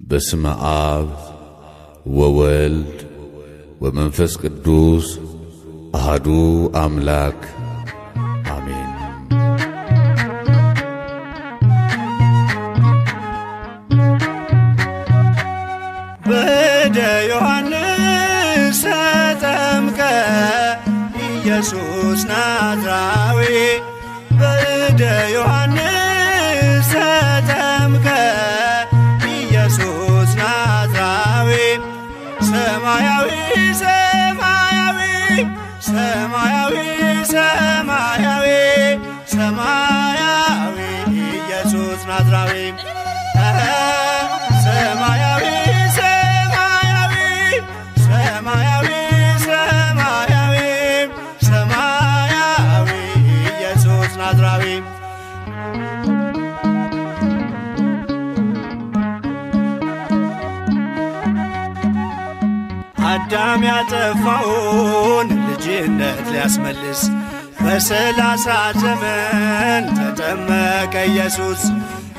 በስመ አብ ወወልድ ወመንፈስ ቅዱስ አሐዱ አምላክ አሜን። በእደ ዮሐንስ ተጠምቀ ኢየሱስ ናዝራዊ፣ በእደ ዮሐንስ ተጠምቀ ኢየሱስ ናዝራዊ፣ ሰማያዊ ሰማያዊ ሰማያዊ ሰማያዊ ሰማያዊ ኢየሱስ ናዝራዊ፣ ሰማያዊ ሰማያዊ ሰማያዊ ሰማያዊ ሰማያዊ ኢየሱስ ናዝራዊ። አዳም ያጠፋውን ልጅነት ሊያስመልስ በ30 ዘመን ተጠመቀ ኢየሱስ።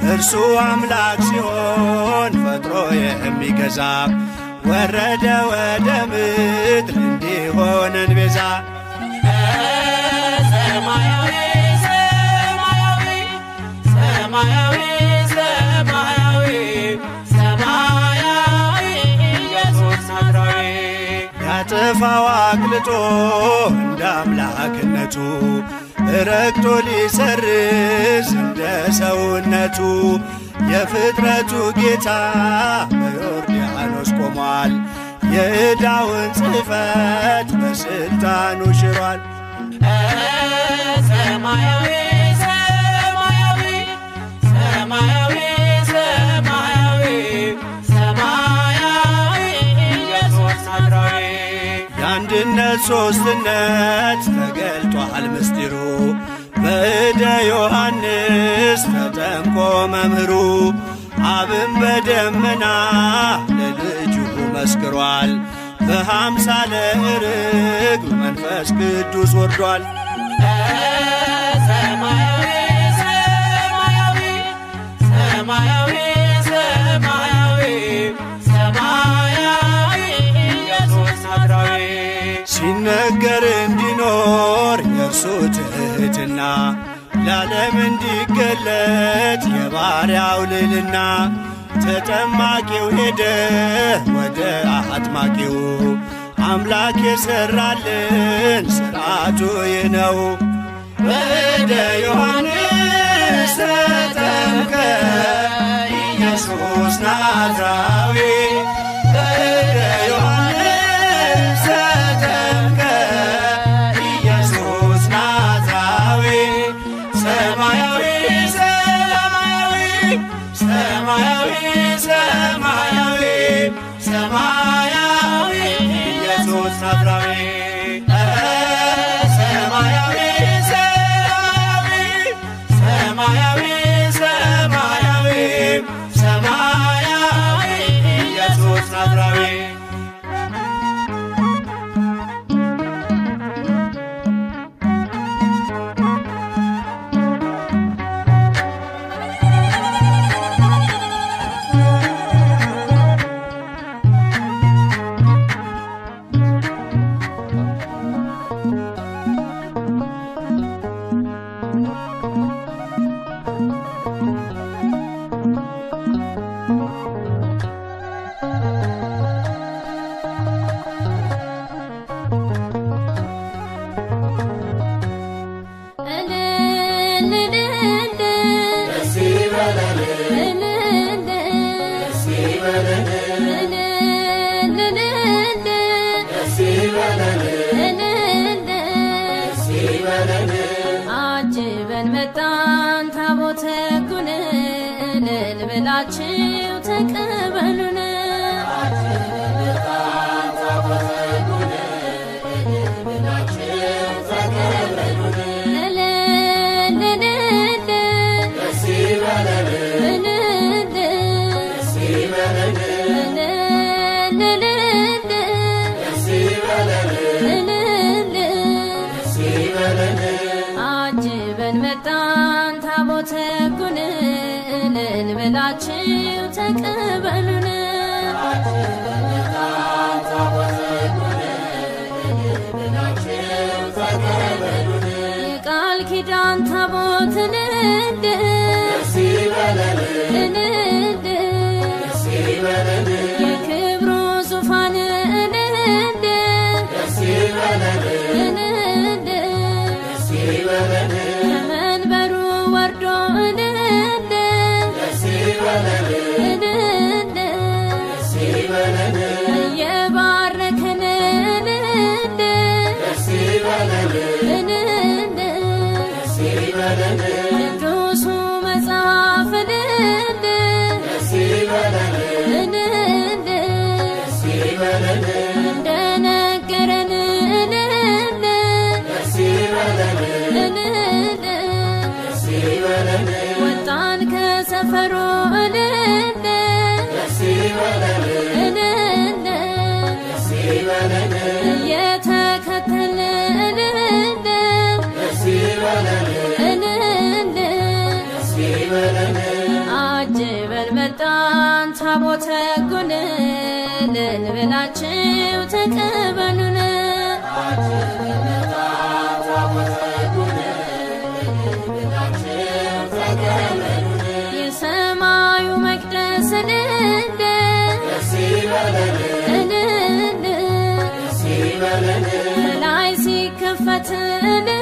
እርሱ አምላክ ሲሆን ፈጥሮ የሚገዛ ወረደ ወደ ምድር እንዲሆነን ቤዛ። ሰማያዊ ሰማያዊ ሰማያዊ ሰማያዊ ሰማያዊ ኢየሱስ ናዝራዊ። ያጠፋው አቅልጦ እንደ አምላክነቱ ረግጦ ሊሰርዝ እንደ ሰውነቱ የፍጥረቱ ጌታ በዮርዳኖስ ቆሟል። የዕዳውን ጽሕፈት በስልጣኑ ሽሯል። ሰማያዊ ሰማያዊ ሰማያዊ ሰማያዊ ሰማያዊ ኢየሱስ ናዝራዊ። የአንድነት ሦስትነት ተገልጧል ምስጢሩ በእደ ዮሐንስ ተጠምቆ መምህሩ። አብን በደመና ለልጁ መስክሯል። በአምሳለ ርግብ መንፈስ ቅዱስ ወርዷል። ሰማያዊ ሰማያዊ ሰማያዊ ሰማያዊ ሰማያዊ ኢየሱስ ናዝራዊ። ሲነገር እንዲኖር የእርሱ ትሕትና ለዓለም እንዲገለጥ የባሪያው ልዕልና ተጠማቂው ሄደ ወደ አጥማቂው። አምላክ የሠራልን ሥርዓቱ ይህ ነው። በእደ ዮሐንስ ተጠምቀ ኢየሱስ ናዝራዊ፣ በእደ ዮሐንስ ተጠምቀ ኢየሱስ ናዝራዊ፣ ሰማያዊ ሰማያዊ ሰማያዊ ሰማያዊ ሰማያዊ ኢየሱስ ናዝራዊ፣ ሰማያዊ ሰማያዊ ሰማያዊ ሰማያዊ ሰማያዊ ኢየሱስ ናዝራዊ። እልል እልል እልል እልል እልል እልል አጅበን መጣን ታቦተ ሕጉን እልል ብላችሁ ተቀበሉን። እልል እልል እልል እልል እልል እልል አጅበን መጣን ታቦተ ሕጉን እልል ብላችሁ ተቀበሉን። የቃል ኪዳን ታቦት እልል እልል የክብሩ ዙፋን እልል እልል ከመንበሩ ወርዶ እልል እልል እየባረከን እልል እልል ቅዱሱ መጽሐፍ እልል እልል እንደነገረን እልል እልል ወጣን ከሰፈሩ እልል እልል እየተከተልን እልል እልል አጅበን መጣን ታቦተ ሕጉን እልል ብላችሁ ተቀበሉን። የሰማዩ መቅደስ እልል እልል ከላይ ሲከፈት እልል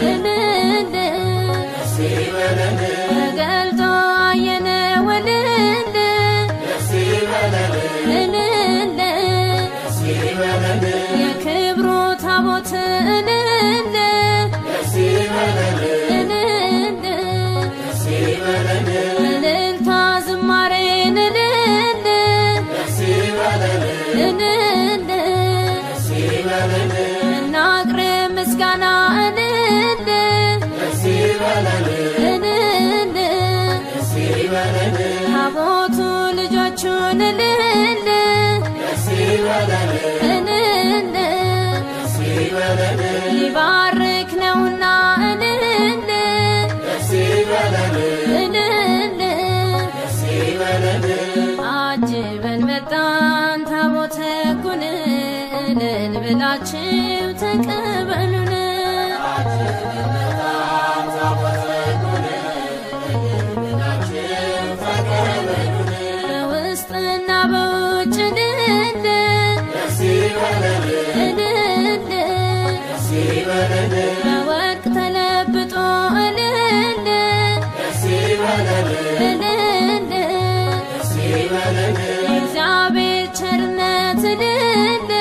እልል ተገልጦ አየነው እልል እልል የክብሩ ታቦት እልል እልል እልልታ ዝማሬን እልል እልል እናቅርብ ምስጋና እልል እልል ታቦቱ ልጆቹን እልል እልል ሊባርክ ነውና እልል እልል አጅበን መጣን ታቦተ ሕጉን እልል ብላችሁ ተቀበሉን። በውስጥና በውጭ እልል እልል በወርቅ ተለብጦ እልል እልል የእግዚአብሔር ቸርነት እልል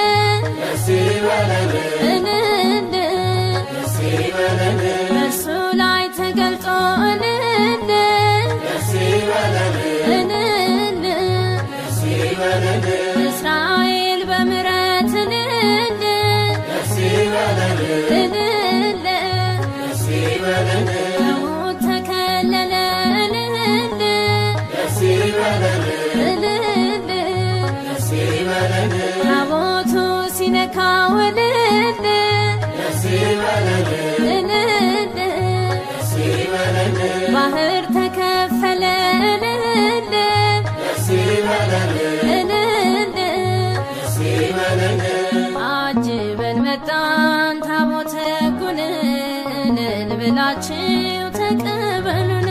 እልል በእርሱ ላይ ተገልጦ እልል እልል እስራኤል በምሕረት እልል እልል ከሞት ተከለለ እልል እልል ታቦቱ ሲነካው እልል እልል ባህር ተከፈለ እልል እልል አጅበን መጣን ታቦተ ሕጉን እልል ብላችሁ ተቀበሉን።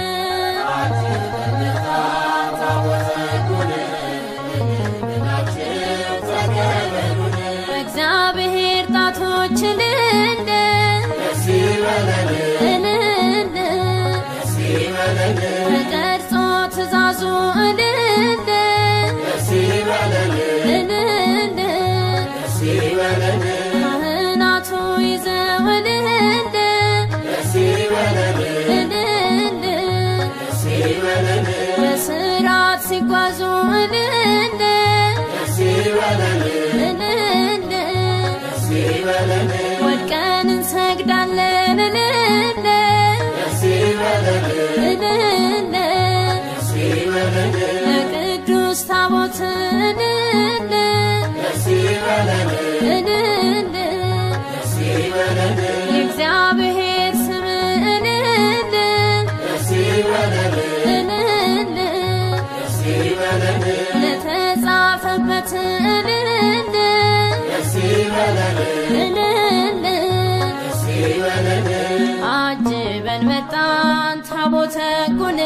በእግዚአብሔር ጣቶች እልል እልል ተቀርጾ ትእዛዙ እልል እልል ካህናቱ ይዘው እልል እልል በሥርዓት ሲጓዙ እልል እልል ወድቀን እንሰግዳለን እልል እልል ለቅዱስ ታቦት እልል እልል የእግዚአብሔር ስም እልል እልል ታቦት እልል እልል። አጅበን መጣን ታቦተ ጉን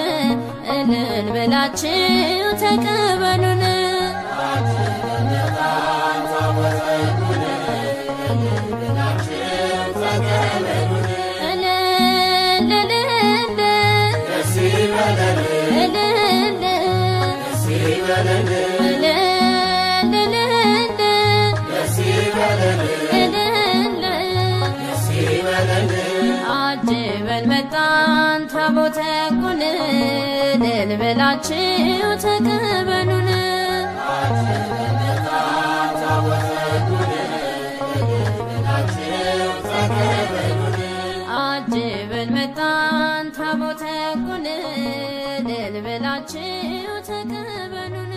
እልል ብላችሁ ተቀበሉን። እልል እልል እልል እልል እልል። አጅበን መጣን ታቦተ ጉን እልል ብላችሁ ተቀበሉን። አጅበን መጣን ታቦተ ጉን እልል ብላችሁ ተቀበሉን።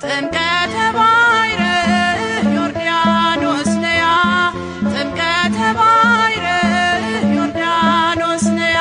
ጥምቀተ ባሕር ዮርዳኖስ ነያ፣ ጥምቀተ ባሕር ዮርዳኖስ ነያ።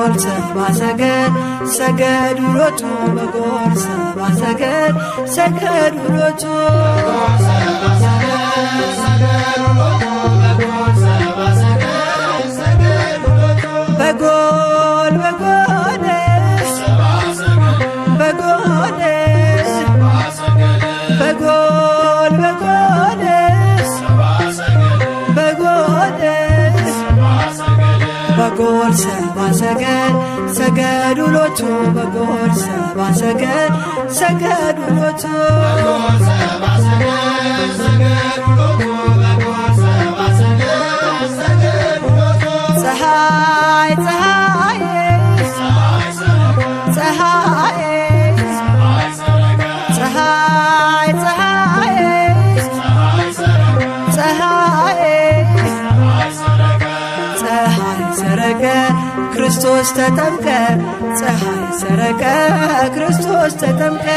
በጎል ሰባ ሰገል ሰገዱ ሎቱ በጎል ሰባ ሰገል ሰገዱ ሎቱ በጎል በጎል በጎል በጎል በጎል በጎል በጎል ሰባ ሰገል ሰገዱ ሎቱ በጎል ሰባ ሰገል ሰገዱ ሎቱ ፀሐይ ፀሐይ ፀሐይ ፀሐይ ፀሐይ ፀሐይ ፀሐይ ሰረቀ ክርስቶስ ተጠምቀ ፀሐይ ሰረቀ ክርስቶስ ተጠምቀ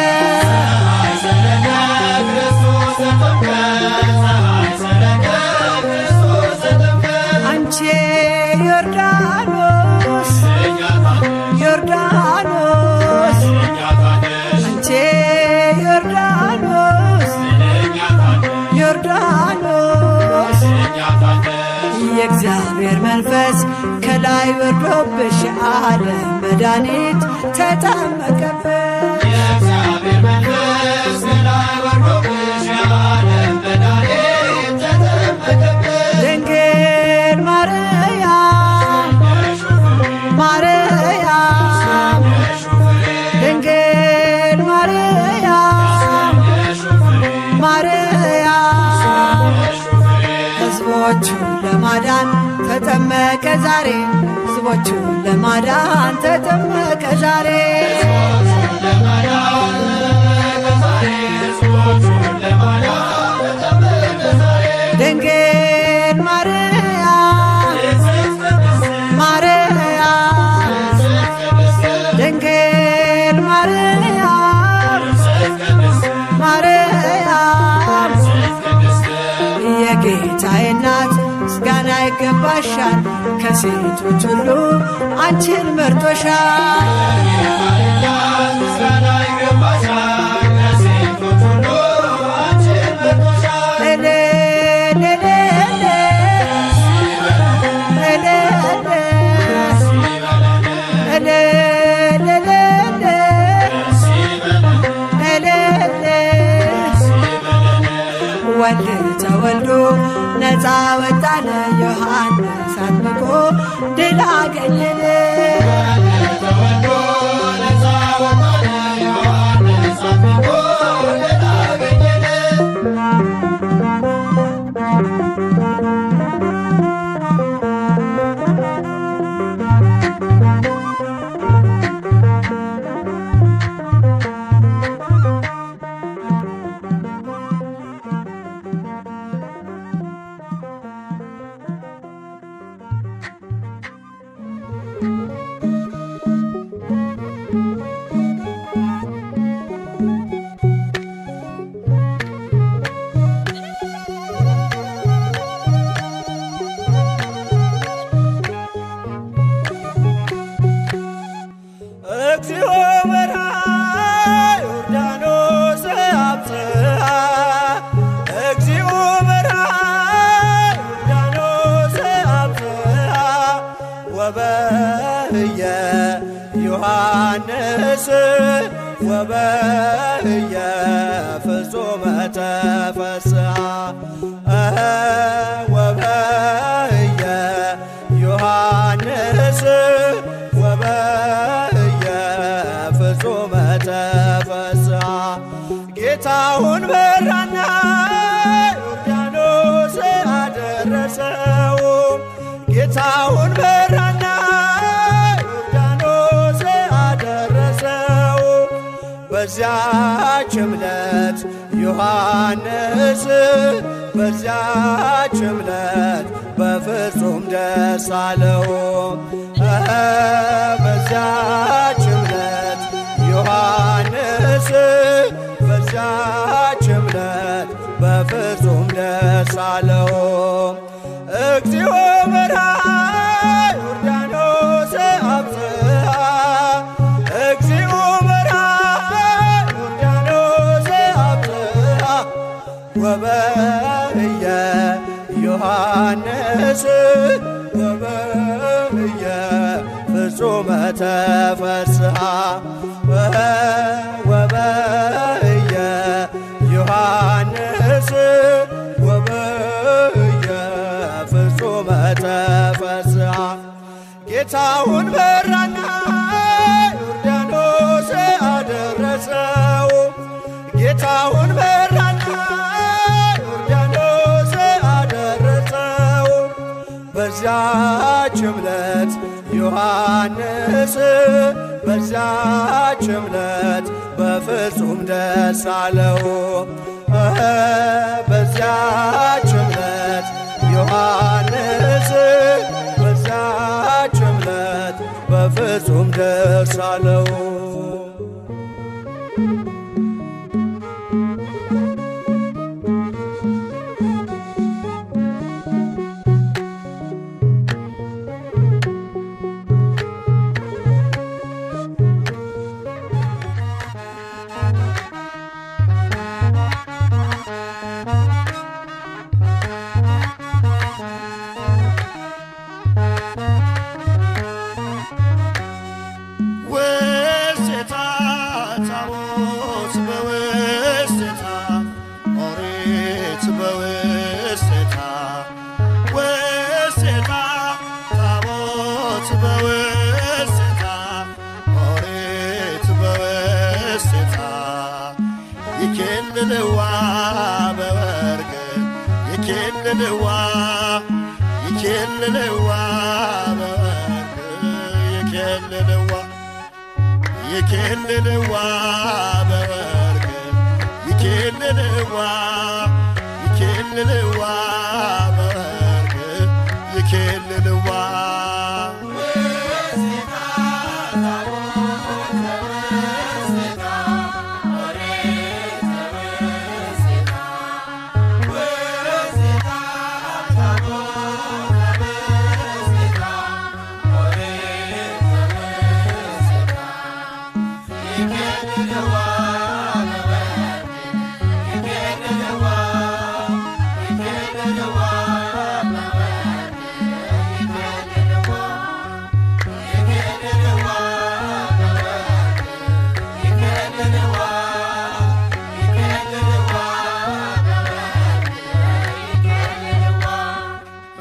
አንቺ ዮርዳኖስ ዮርዳኖስ አንቺ ዮርዳኖስ ዮርዳኖስ የእግዚአብሔር መንፈስ ከላይ ወርዶብሽ ዓለም መድኃኒት ተጠመቀብሽ ድንግል ማርያም ማርያም ድንግል ማርያም ማርያም ሕዝቦቹን ለማዳን ተጠመቀ ዛሬ ሕዝቦቹን ለማዳን ተጠመቀ ዛሬ ድንግል ማርያም ማርያም ድንግል ማርያም ማርያም የጌታዬ እናት ምስጋና ይገባሻል ከሴቶች ሁሉ አንቺን መርጦሻል ወልድ ተወልዶ ነፃ ወጣን ዮሐንስ አጥምቆ ድል አገኘን። እግዚኦ በርሃ ዮርዳኖስ አብጽሐ እግዚኦ በርሃ ዮርዳኖስ አብጽሐ ወበህየ ዮሐንስ ወበህየ ፍጹመ ተፈስሐ ወበህየ ዮሐንስ ወበህየ ፍጹመ ተፈስሐ ጌታውን በራና ዮርዳኖስ አደረሰው ጌታውን በራና ዮርዳኖስ አደረሰው በዚያች እምነት ዮሐንስ በዚያች እምነት በፍጹም ደስ አለው በዚያች እምነት ዮሐንስ በዚያች እምነት በፍጹም ደስ አለው እግዚኦ በርሃ ዮርዳኖስ አብጽሐ ወበየ ዮሐንስ ወበየ ፍጹመ ተፈስሐ ወበየ ዮሐንስ ወበየ ፍጹመ ተፈስሐ ጌታውን በራና ዮርዳኖስ አደረሰው ጌታውን በራና ዮርዳኖስ አደረሰው በዚያች ዕለት ዮሐንስ በዚያች ዕለት በፍጹም ደስ አለው በዚያች ዕለት ዮሐንስ በዚያች ዕለት በፍጹም ደስ አለው። ውስቴታ ታቦት በውስቴታ ኦሪት በውስቴታ ውስቴታ ታቦት በውስቴታ ኦሪት በውስቴታ ይኬልልዋ በወርቅ ይኬልልዋ ይኬልልዋ በወርቅ ይኬልልዋ ይኬልልዋ በወርቅ ይኬልልዋ ይኬልልዋ በወርቅ ይኬልልዋ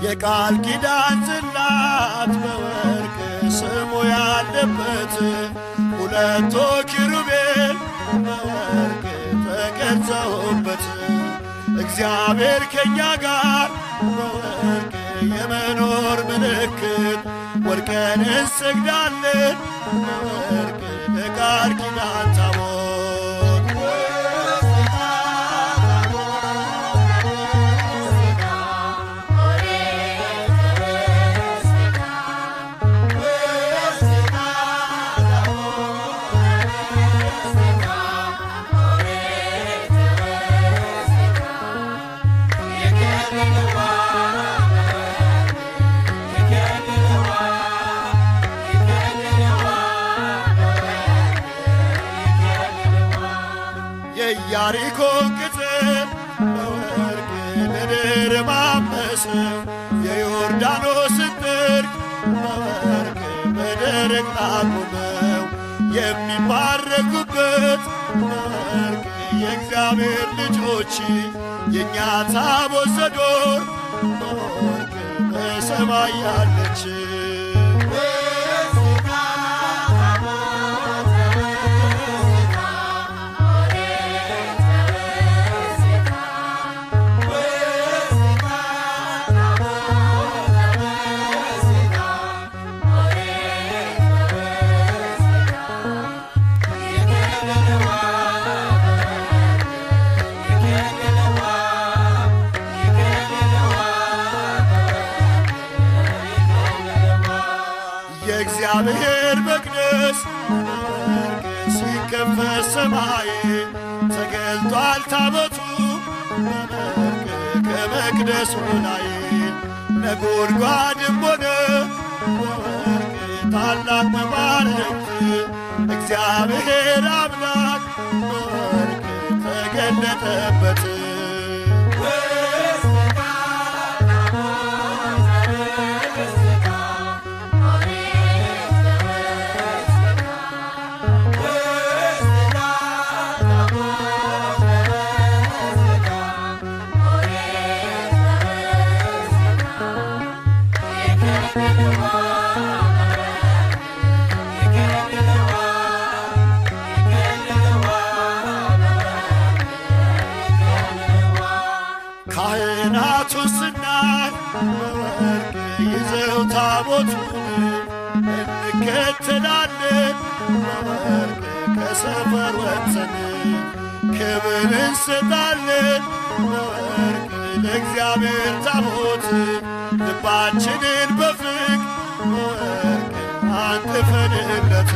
የቃል ኪዳን ጽላት በወርቅ ስሙ ያለበት ሁለቱ ኪሩቤል በወርቅ ተቀርጸውበት እግዚአብሔር ከኛ ጋር በወርቅ የመኖር ምልክት ወርቀን እንሰግዳለን በወርቅ ለቃል ኪዳን ታቦት የኢያሪኮ ቅጥር በወርቅ ምድር ማመሰው የዮርዳኖስን ጥርቅ በወርቅ በደረቅ ላቆመው የሚባረኩበት በወርቅ የእግዚአብሔር ልጆች የእኛ ታቦት ዘዶር በወርቅ በሰማይ ያለች የእግዚአብሔር መቅደስ በወርቅ ሲከፈት ሰማይ ተገልጧል ታቦቱ በወርቅ ከመቅደሱ ላይ ነጎድጓድም ሆነ በወርቅ ታላቅ መባረክት እግዚአብሔር አምላክ በወርቅ ተገለጠበት። ታቦቱን እንከተላለን በወርቅ ከሰፈር ወጥተን ክብር እንሰጣለን በወርቅ ለእግዚአብሔር ታቦት ልባችንን በፍቅር በወርቅ አንጥፈንለት።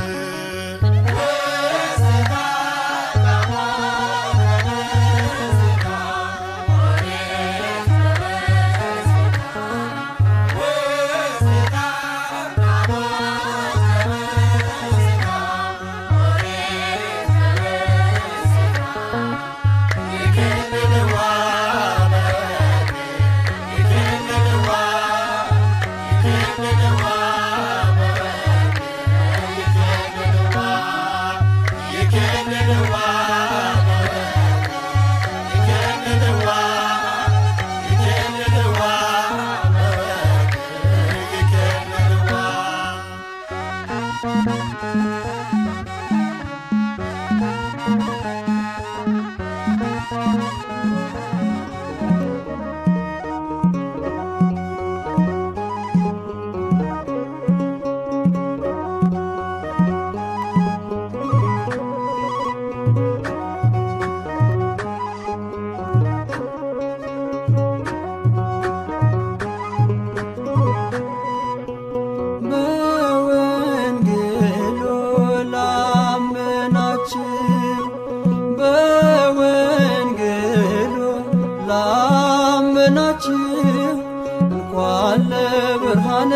እንኳን ለብርሃነ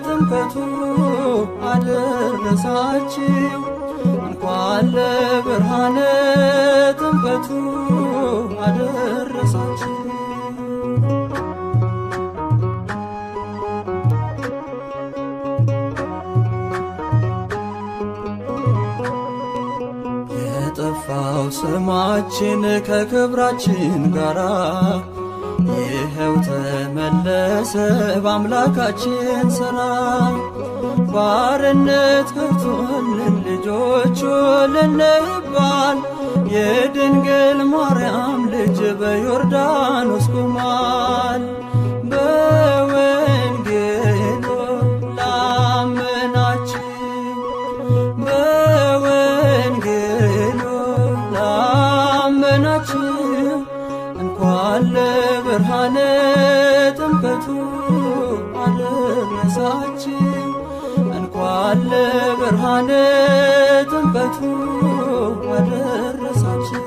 ጥምቀቱ አደረሳችሁ፣ እንኳን ለብርሃነ ጥምቀቱ አደረሳችሁ። የጠፋው ስማችን ከክብራችን ጋራ ይኸው ተመለሰ በአምላካችን ሥራ። ባርነት ከፍቶልን ልጆቹ ልንባል የድንግል ማርያም ልጅ በዮርዳኖስ ቆሟል። በወንጌሉ ላመናችሁ፣ በወንጌሉ ላመናችሁ እንኳን ለብርሃነ ጥምቀቱ አደረሳችሁ፣ እንኳን ለብርሃነ ጥምቀቱ አደረሳችሁ።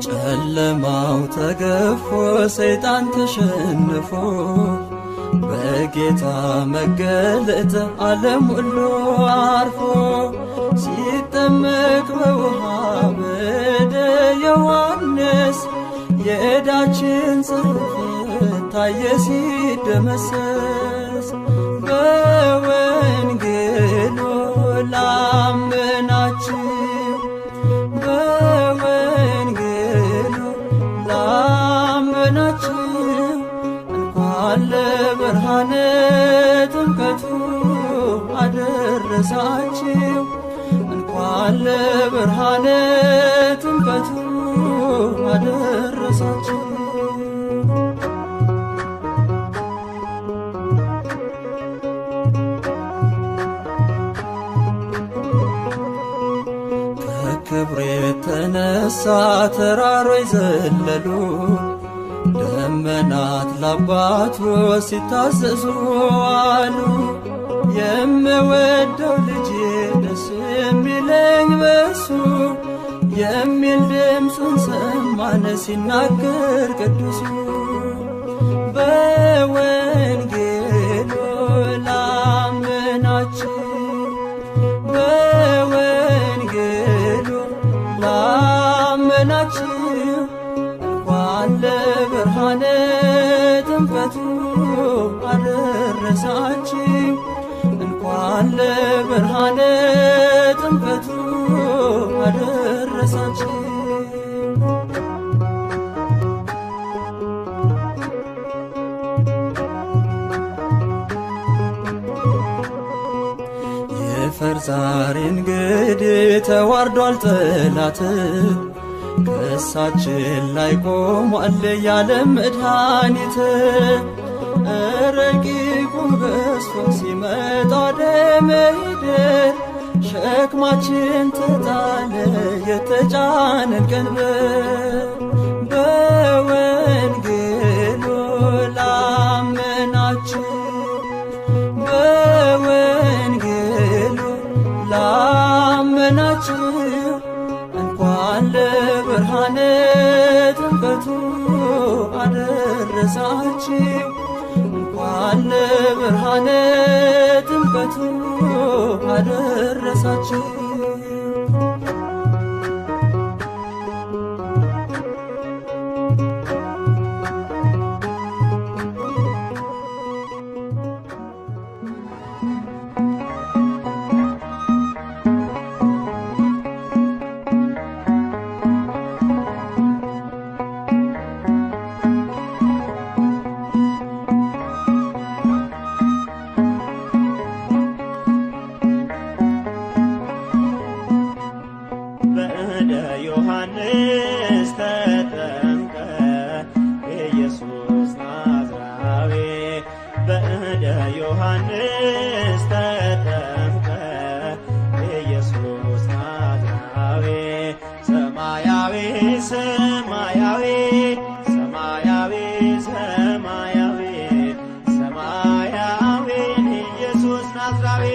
ጨለማው ተገፎ ሰይጣን ተሸንፎ በጌታ መገለጥ ዓለም ሁሉ አርፎ ሲጠመቅ በውሃ በደ ዮሐንስ የዕዳችን ጽሕፈት ታየ ሲደመሰስ። በወንጌሉ ላመናችሁ፣ በወንጌሉ ላመናችሁ እንኳን ለብርሃነ ጥምቀቱ አደረሳችሁ፣ እንኳን ለብርሃነ ጥምቀቱ አደረሳችሁ። ከክብሩ የተነሳ ተራሮች ዘለሉ፣ ደመናት ለአባቱ ሲታዘዙ አሉ። የምወደው ልጄ ደስ የሚለኝ በሱ የሚል ድምፁን ሰማን ሲናገር ቅዱሱ። በወንጌሉ ላመናችሁ፣ በወንጌሉ ላመናችሁ እንኳን ለብርሃነ ጥምቀቱ አደረሳችሁ፣ እንኳን ለብርሃነ ጥምቀቱ አደረሳችሁ። እንድፈር ዛሬ እንግዲህ ተዋርዷል ጠላት ከሳችን ላይ ቆሟል ያለም መድኃኒት ረቂቁ ገዝፎ ሲመጣ ደመሄደር ሸክማችን ተጣለ የተጫነን ቀንበር በወንጌሉ ላመናችሁ በወንጌሉ ላመናችሁ እንኳን ለብርሃነ ጥምቀቱ አደረሳችሁ እንኳን ለብርሃነ ጥምቀቱ አደረሳችሁ። ዮሐንስ ተጠምቀ ኢየሱስ ናዝራዊ በእደ ዮሐንስ ተጠምቀ ኢየሱስ ናዝራዊ ሰማያዊ ሰማያዊ ሰማያዊ ሰማያዊ ሰማያዊ ኢየሱስ ናዝራዊ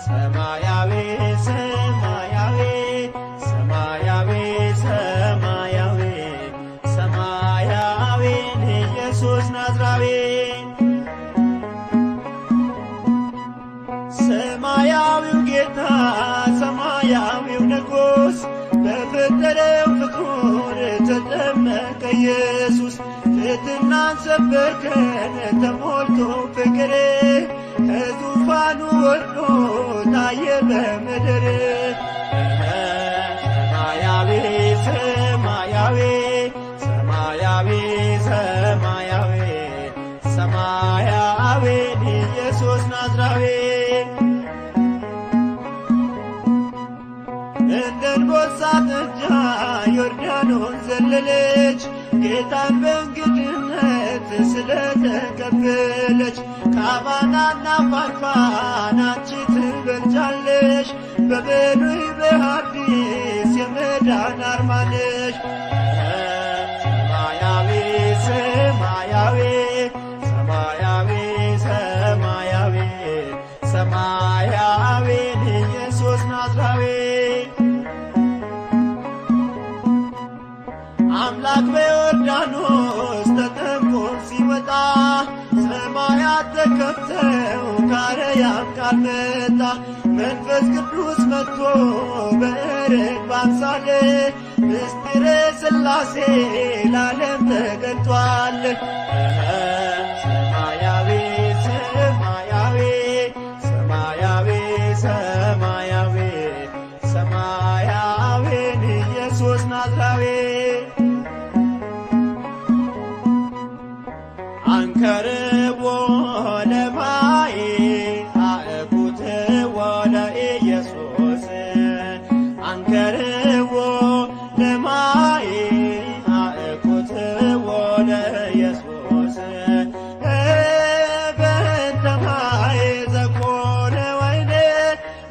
ሰማያዊ ሰማያዊ ሰማያዊ ሰማያዊ ሰማያዊ ኢየሱስ ናዝራዊ ሰማያዊው ጌታ ሰማያዊው ንጉሥ በፈጠረው ፍጡር ተጠመቀ ኢየሱስ ትሕትናን ሰበከን ተሞልቶ ፍቅር ከዙፋኑ ወርዶ ታየ በምድር ሰማያዊ ሰማያዊ ሰማያዊ ሰማያዊ ሰማያዊ ኢየሱስ ናዝራዊ እንደ አንበሳ ጥጃ ዮርዳኖስ ዘለለች ጌታን በእንግድነት ስለተቀበለች ካባናና ፋርፋን አንቺ ትበልጫለሽ በብሉይ በሐዲስ የመዳን አርማ ነሽ ሰማያዊ ሰማያዊ ሰማያዊ ሰማያዊ ሰማያዊ ኢየሱስ ናዝራዊ አምላክ በዮርዳኖስ ተጠምቆ ሲወጣ ሰማያት ተከፍተው ከአርያም ቃል መጣ መንፈስ ቅዱስ መጥቶ በርግብ አምሳል ምስጢረ ሥላሴ ለዓለም ተገልጧል። ሰማያዊ ሰማያዊ ሰማያዊ ሰማያዊ ሰማያዊ ኢየሱስ ናዝራዊ አንከርዎ ለማይ አእኩትዎ ለኢየሱስ አንከርዎ ለማይ አእኩትዎ ለኢየሱስ በእንተ ማይ ዘኮነ ወይኔ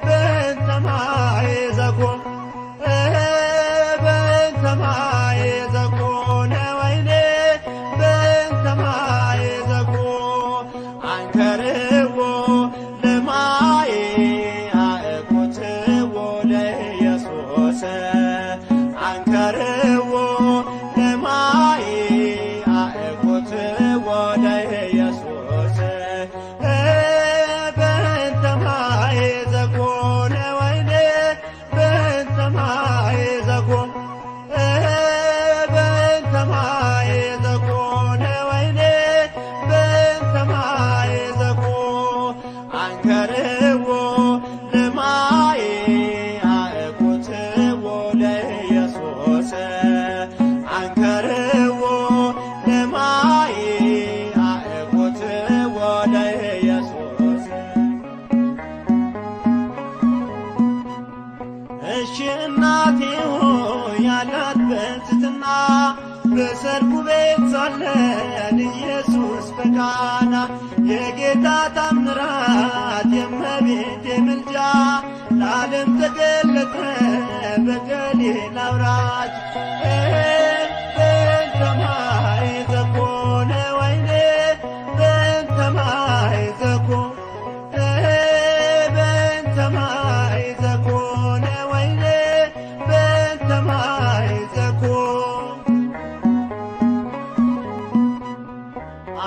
በእንተ ማይ ዘኮነ በእንተ ማይ ዘኮነ ወይኔ በእንተ ማይ ዘኮ አንከርዎ ለማይ አእኩትዎ ለኢየሱስ አንከርዎ ለማይ አእኩትዎ ለኢየሱስ በእንተ ማይ ዘኮነ ወይኔ በእንተ ማይ ዘኮነ በእንተ ማይ ዘኮነ ወይኔ በእንተ ማይ ዘኮ አንከርዎ ለማይ አእኩትዎ ለኢየሱስ አንከርዎ ለማይ ቃና የጌታ ታምራት የእመቤቴ ምልጃ ለዓለም ተገለጠ በገሊላ አውራጅ። በእንተ ማይ ዘኮነ ወይኔ በእንተ ማይ ዘኮነ በእንተ ማይ ዘኮነ ወይኔ በእንተ ማይ ዘኮነ።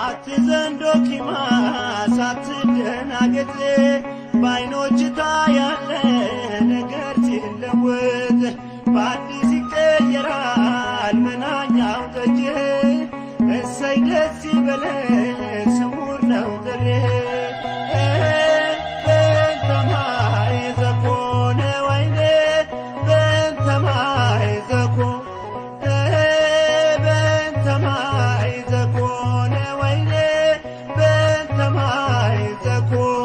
አትዘን ዶኪማስ አትደናገጥ፣ በዓይኖች ታያለህ ነገር ሲለወጥ፣ በአዲስ ይቀየራል መናኛው ጠጅ። እሰይ ደስ ይበልህ ስውር ነው ጥሪህ። በእንተ ማይ ዘኮነ ወይኔ በእንተ ማይ ዘኮነ በእንተ ማይ ዘኮነ ወይኔ በእንተ ማይ ዘኮነ።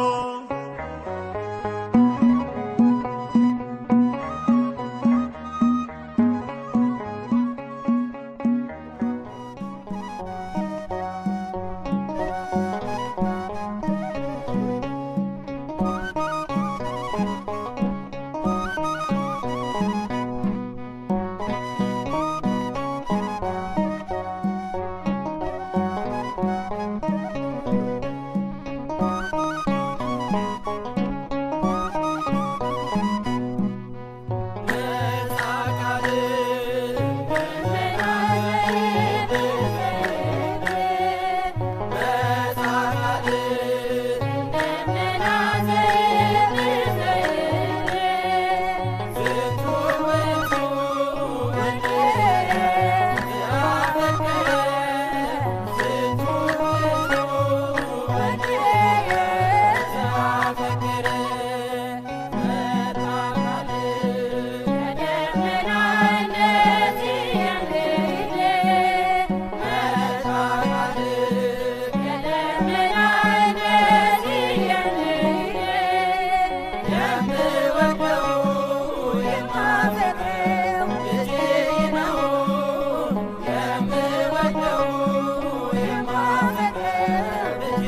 የምወደው የማፈቅረው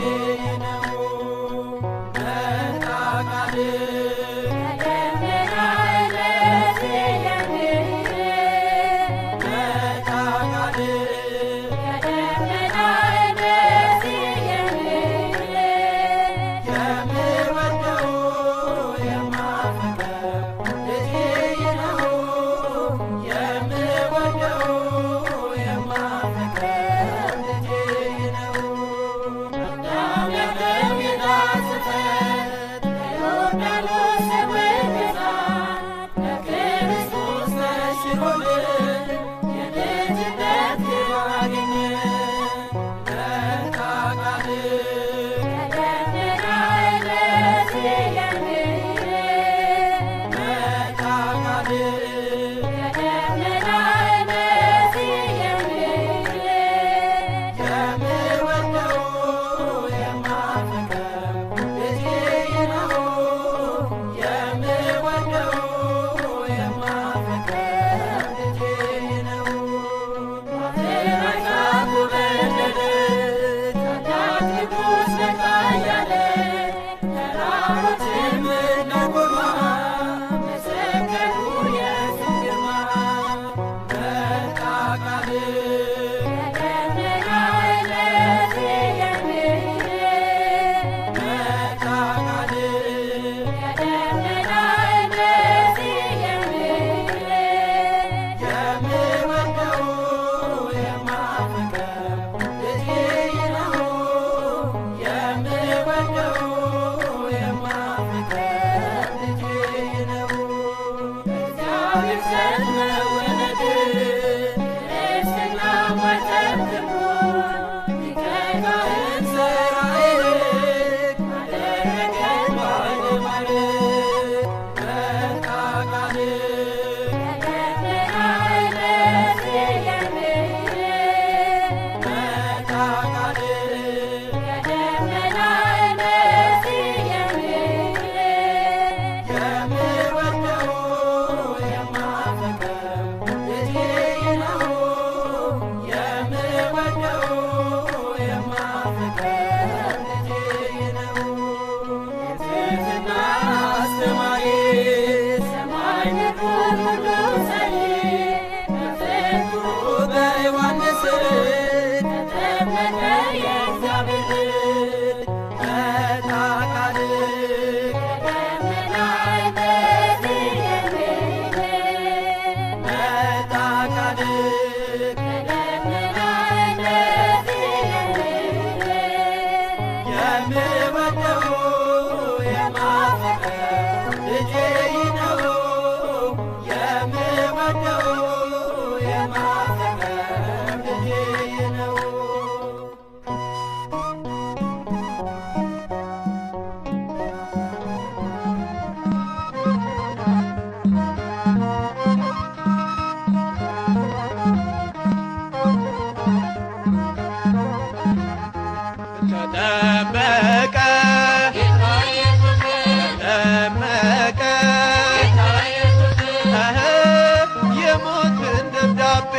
ተጠመቀ ተጠመቀ የሞትን ደብዳቤ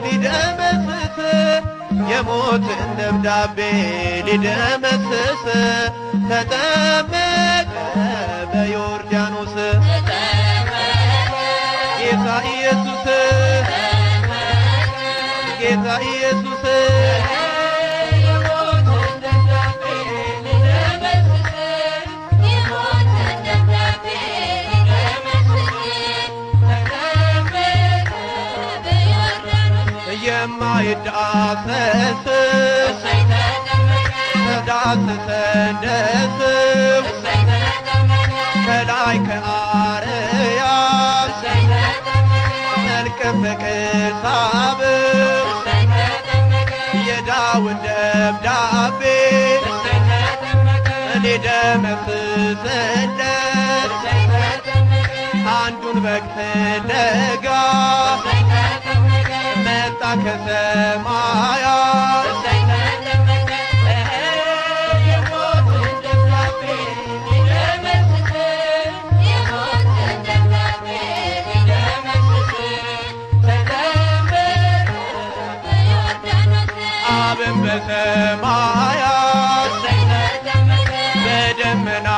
ሊደመስስ የሞትን ደብዳቤ ሊደመስስ ተጠመቀ በዮርዳኖስ ጌታ ኢየሱስ ጌታ ኢየሱስ የማይዳሰስ ተዳሰሰ እንደስም ከላይ ከአርያም መልክ ፍቅር ሳብው የዳዊት ደብዳቤ ሊደመስስለት አንዱን በግ ፍለጋ መጣ ከሰማያት አብን በሰማያት በደመና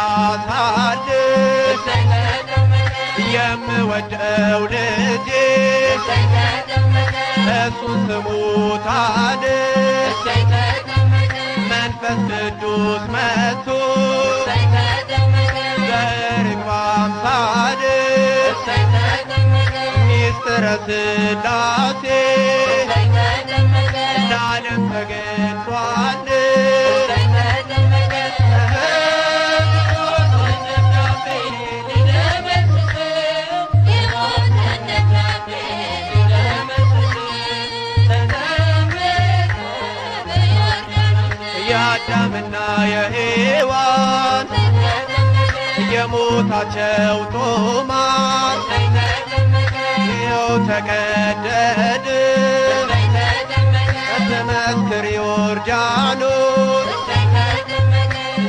ሳለ የምወደው ልጄ እሱን ስሙት አለ። መንፈስ ቅዱስ መጥቶ በርግብ አምሳል ሚስጥረ ሥላሴ ለዓለም ተገልጿል። የአዳምና የሔዋን የሞታቸው ጦማር ይኸው ተቀደደ። ትመስክር ዮርዳኖስ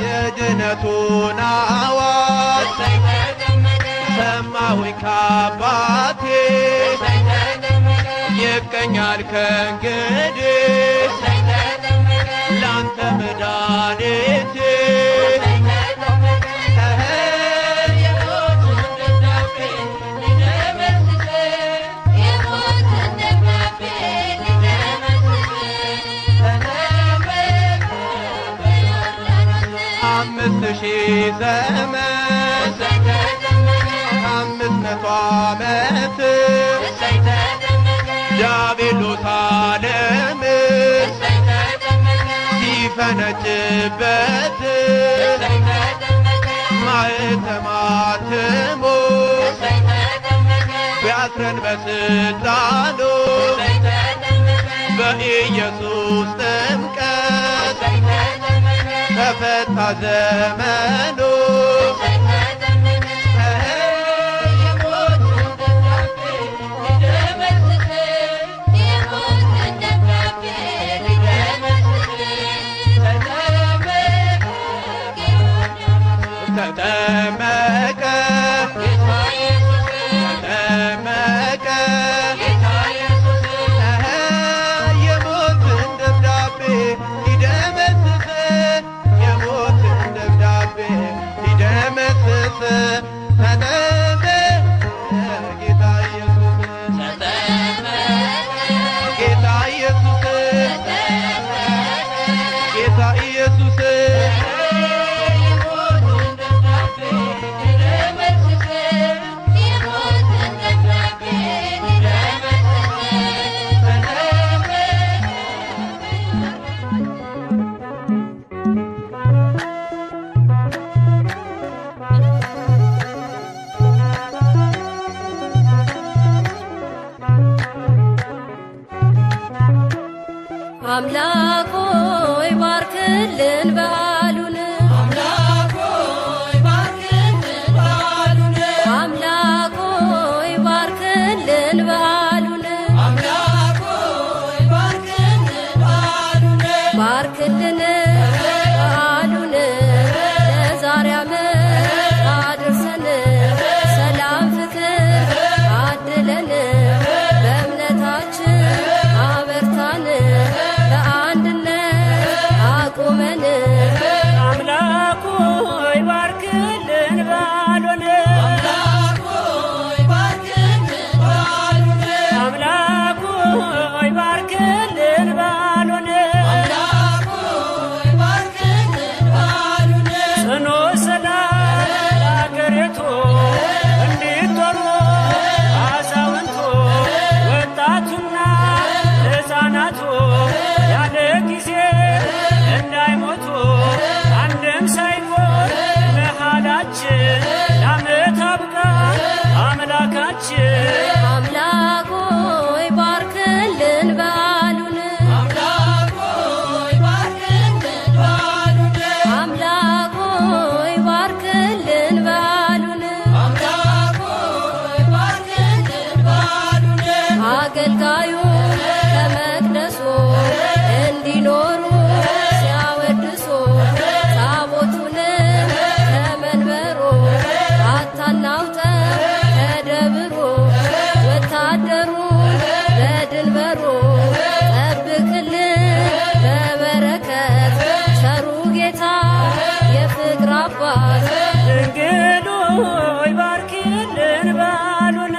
የድነቱን አዋጅ ሰማሁኝ ከአባቴ ይብቀኛል ከእንግዲህ ላንተ መድኃኒቴ 5000 ዘመን 500 ዓመት ዲያብሎስ ዓለምን ሲፈነጭበት ማኅተም አትሞ ቢያስረን በስልጣኑ በኢየሱስ ጥምቀት ተፈታ ዘመኑ። ተጠመቀ ተጠመቀ የሞትን ደብዳቤ ሊደመስስ የሞትን ደብዳቤ ሊደመስስ ተጠመቀ ጌታ ኢየሱስ ጌታ ኢየሱስ ጌታ ኢየሱስ አምላክ ሆይ ባርክልን በዓሉን። በዓሉን ለዛሬ ዓመት አድርሰን ሰላም ፍቅር አድለን በእምነታችን አበርታን በአንድነት አቁመን። አምላክ ሆይ ባርክልን በዓሉን፣ አምላክ ሆይ ባርክልን በዓሉን፣ ጽኑ ሰላም ለአገሪቱ እንዲጦሩ አዛውንቱ ወጣቱና ሕፃናቱ ያለ ጊዜ እንዳይሞቱ አንድም ሳይጎል መሃላችን ለዓመት አብቃን አምላካችን። አምላክ ሆይ ባርክልን በዓሉን፣ አምላክ ሆይ ባርክልን በዓሉን፣ አገልጋዩ ከመቅደሱ እንዲኖሩ ሲያወድሱ ታቦቱንም ከመንበሩ አታናውጠው ከደብሩ ወታደሩን በድንበሩ ጠብቅልን በበረከት ቸሩ ጌታ የፍቅር አባት። ድንግል ሆይ ባርኪልን በዓሉን፣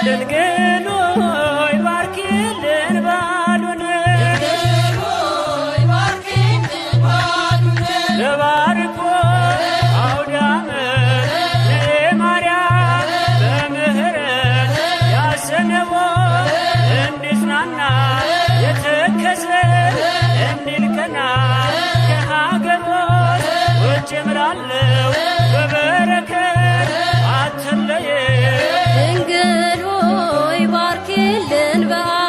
ድንግል ሆይ ባርኪልን በዓሉን፣ ለባርኮ አውደ ዓመት ለማርያም በምህረት ያዘነው እንዲጽናና የተከዘ እንዲልቀና ከሀገሮች ውጭ እምላለሁ በበረከት አትለየ። ድንግል ሆይ ባርኪልን በዓሉን።